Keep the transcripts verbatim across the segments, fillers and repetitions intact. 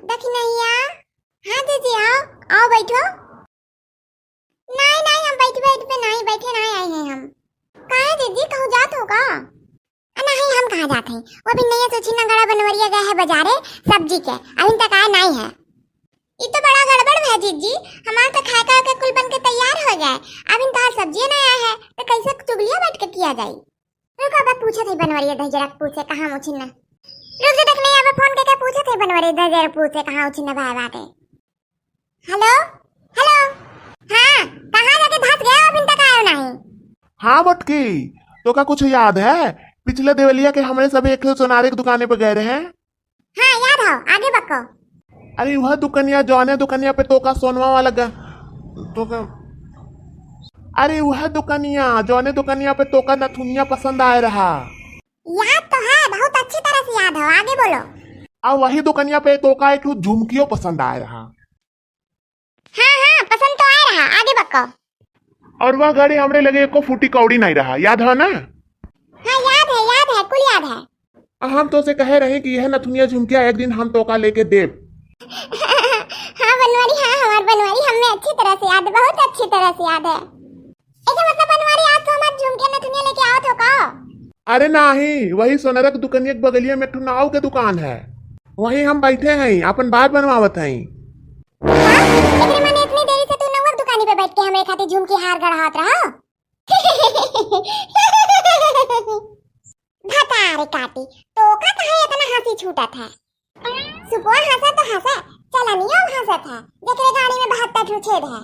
दखिनैया, हाँ जीजी, आओ, आओ बैठो। नाहीं, नाहीं, हम बैठबे, बैठबे नाहीं, बैठे नाहीं आए हैं हम। काहे जीजी, कहूँ जात हो का? आ, नाहीं, हम कहाँ जात हैं? वो अभी नहीं है, सोची ना, गड़ा बनवरिया गए है बाजारे सब्जी के, अभी तक आए नाहीं है। ई तो बड़ा गड़बड़ है जीजी, हमार तो खाए का के कुल बन के तैयार हो गए, अभी तक सब्जी नहीं आए है, तो कैसे चुगलिया बैठ के किया जाए? रुको, अब पूछे थे बनवरिया दहिजरा पूछे, कहाँ मुझे ना। रुक जा, देख नहीं, अब फोन करके पूछे थे बनवरिया दहिजरा पूछे, कहाँ उछिन भाई बाटे। हेलो, हेलो, हाँ, कहाँ जाके धस गया, अभी तक आयो नहीं? हाँ मोटकी, तोका कुछ याद है? पिछले देवलिया के हमरे सब एक ठो सोनारे के दुकाने पे गए रहे। हाँ, याद है, आगे बको। अरे वह दुकनिया, जौने दुकनिया पे तोका सोनवा वाला ग-, तोका, अरे वह दुकनिया, जौने दुकनिया पे तोका नथुनिया पसंद आए रहा। याद तो है, बहुत अच्छी तरह से याद है, आगे बोलो। और वही दुकनिया पे तोका एक ठो झुमकियो पसंद आए रहा। हाँ, हाँ, पसंद तो आए रहा, आगे बको। और वह घड़ी हमरे लगे एको फूटी कौड़ी नहीं रहा, याद है ना? हाँ, याद है, याद है, कुल याद है। आ, हम तोसे कहे रहे कि यह नथुनिया झुमकिया एक दिन हम तोका लेके देब। हाँ बनवारी, हाँ, हमार बनवारी, हमें अच्छी तरह से याद है, बहुत अच्छी तरह से याद है। एके मतलब बनवारी, आज तो हमार झुमकिया नथुनिया लेके आवत हो का? अरे नाही, वही सोनरक दुकनिया के बगलिया में एक ठो नाऊ के दुकान है, वहीं हम बैठे हैं, अपन बात बनवावत हैं। हाँ? एकरे माने इतनी देरी से तू नौवा दुकानी पे बैठ के हमरे खातिर झुमकी हार गढ़ावत रहा? भतारे काटी, तोका काहे इतना हँसी छूटत है? सुपवा हँसा तो हँसा, चलनियो हँसत है, जेकरे गाड़ी में बहत्तर ठो छेद है।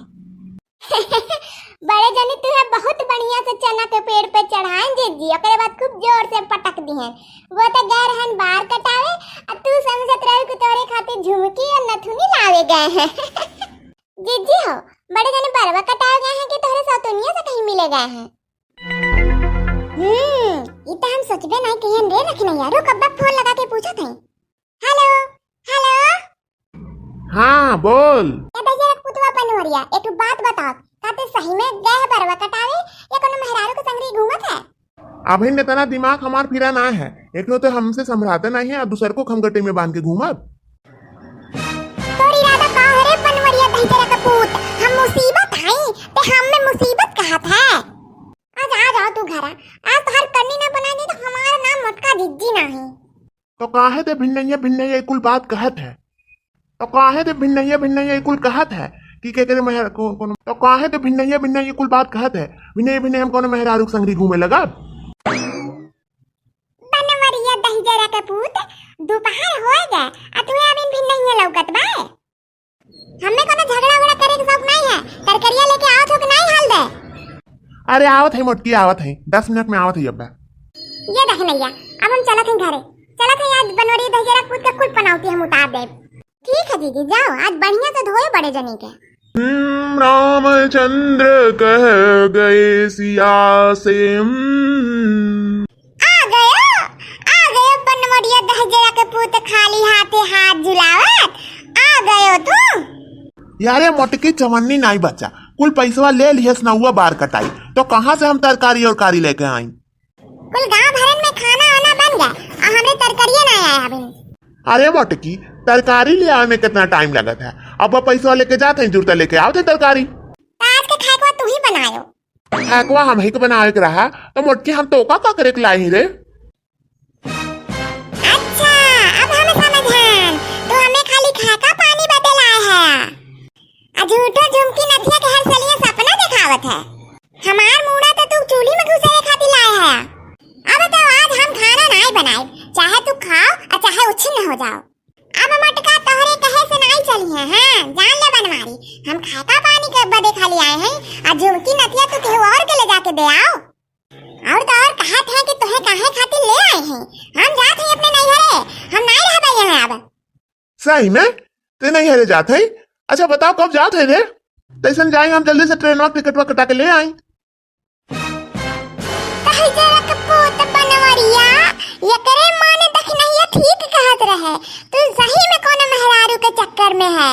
बड़े जनी, तुहे बहुत बढ़िया से चना के पेड़ पे चढ़ाएन जीजी, ओकरे बाद खूब जोर से पटक दिहन। वो तो गए रहन बार कटावे, आ तू समझत रहे कि तोरे खातिर झुमकी और नथुनी लावे गए हैं। जीजी हो, बड़े जने बरवा कटावे गए हैं कि तोहरे सौतुनिया से कहीं मिले गए हैं? हम्म, ई तो हम सोचबे नहीं किहन रे रखनैया। रुक, अब फोन लगा के पूछत हई। हेलो, हेलो। हाँ, बोल। ए भैया, एक पुतवा बनवरिया, एक ठो बात बताओ, का ते सही में गए है बरवा कटावे या कोनो मेहरारू के संगरी घूमत है? अभिन इतना दिमाग हमार फिरा ना है, एक ठो तो हमसे संभराते नहीं है और दूसर को खमगटे में बांध के घूमब। तोर इरादा का है रे बनवरिया दहिजरा के पूत? हम मुसीबत हई, ते हम में मुसीबत कहत है? आज आ जाओ तू घरा, आज तोहर कन्नी ना बना दे तो हमारा नाम मोटका जिज्जी ना है। तो काहे ते भिन्नैया भिन्नैया ई कुल बात कहत है? तो काहे ते भिन्नैया भिन्नैया ई कुल कहत है कि केकरे मेहर-, को-, कोनो, तो काहे ते भिन्नैया भिन्नैया ई कुल बात कहत है? भिन्नैया भिन्नैया हम कोनो मेहरारू के संगरी घूमे लगब? बनवरिया दहिजरा के पूत, दोपहर होए गए, आ तुहे अभी भिन्नैया लौकत बा? हमें कोनो झगड़ा उगड़ा करे के शौक नहीं है। तरकरिया लेके आवत हो कि नहीं हाल दे? अरे आवत है मोटकी, आवत है, दस मिनट में आवत है अब्बा। ये देख नैया, अब हम चलत हैं घरे, चलत हैं, आज बनवरिया दहिजरा पूत के कुल पनौती हम उतार देब। ठीक है दीदी, जाओ, आज बढ़िया से धोए बड़े जनी के। हम्म, रामचंद्र कह गए सिया से, हम्म। आ गयो, आ गयो बनवरिया दहिजरा के पूत खाली हाथे हाथ झुलावत, आ गयो तू। यारे मोटकी चवन्नी नाई बचा, कुल पैसवा ले लिहस नौवा बार कटाई, तो कहाँ से हम तरकारी और कारी लेके आई? कुल गांव भरन में खाना वाना बन गया, आ हमरे तरकारिये ना आया अभी। अरे मोटकी, तरकारी ले आवे में कितना टाइम लगत है, अब वो पैसवा लेके जात है, जुरता लेके आवत है तरकारी। तो आज के खाए को तू ही बनायो। खाकवा हम ही के बनावे के रहा, तो मोटकी हम तोका का करे के लाई रे? अच्छा, अब हम समझन, तू हमें खाली खाका पानी बदे लाए है। आ झूठो झुमकी नथिया के हर सलिया सपना दिखावत है। हमार मूड़ा तो तू चूल्ही में घुसे खातिर लाए है। अब तो आज हम खाना नाई बनाए, चाहे तू खाओ और चाहे उच्छिन्न हो जाओ। अब मटका तोहरे कहे से नाई चली है, हाँ, जान ले बनवारी, हम खाका पानी के बदे खाली आए हैं, आ झुमकी नथिया तू केहू और के ले जाके दे आओ। और तो और कहत हैं कि तोहे काहे खातिर ले आए हैं, हम जात हैं अपने नैहरे, हम नाई रहबे यहाँ अब। सही में? ते नैहरे जात है? अच्छा बताओ कब जात है रे? तैसन जाए हम जल्दी से ट्रेनवा के टिकटवा कटा के ले आई। कहे जरा के पूत बनवरिया, एकरे माने दखिनैया ठीक कहत रहे, तू सही में कोनो मेहरारू के चक्कर में है।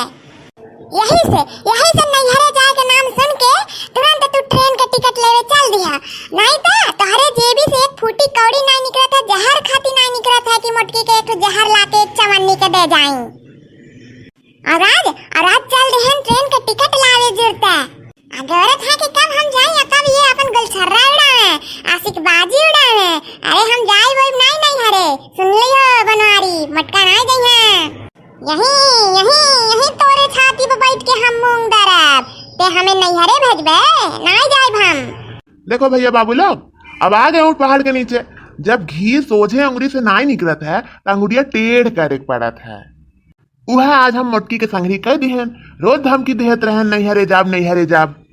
यही से, यही से नैहरे जाए के नाम सुन के तुरंत तू ट्रेन के टिकट लेवे चल दिया, नहीं तो तोहरे जेबी से एक फूटी कौड़ी नहीं निकलत है, जहर खाती नहीं निकलत है कि मोटकी के एक ठो जहर लाके एक चवन्नी के दे जाई। और आज, और आज चल रहे हैं ट्रेन के टिकट लावे जुरता। अगोरत है कि कब हम जाए या कब ये अपन गुलछर्रा उड़ावे, आशिकबाजी उड़ावे। अरे हम जाए वो नहीं, नहीं हरे। सुन लियो बनवारी, मटका नहीं जाइए। यही, यही, यही तोरे छाती पे बैठ के हम मूंग दरब। ते हमें नैहरे भेजबे? नहीं जाइब हम। देखो भैया बाबू लोग, अब आ गए ऊँट पहाड़ के नीचे। जब घी सोझे अंगुरी से नाई निकलत है, तो अंगुरिया टेढ़ करे के पड़त है। उहे आज हम मोटकी के संगरी कह दिहन, रोज धमकी देहत रहन, "नैहरे जाब, नैहरे जाब।"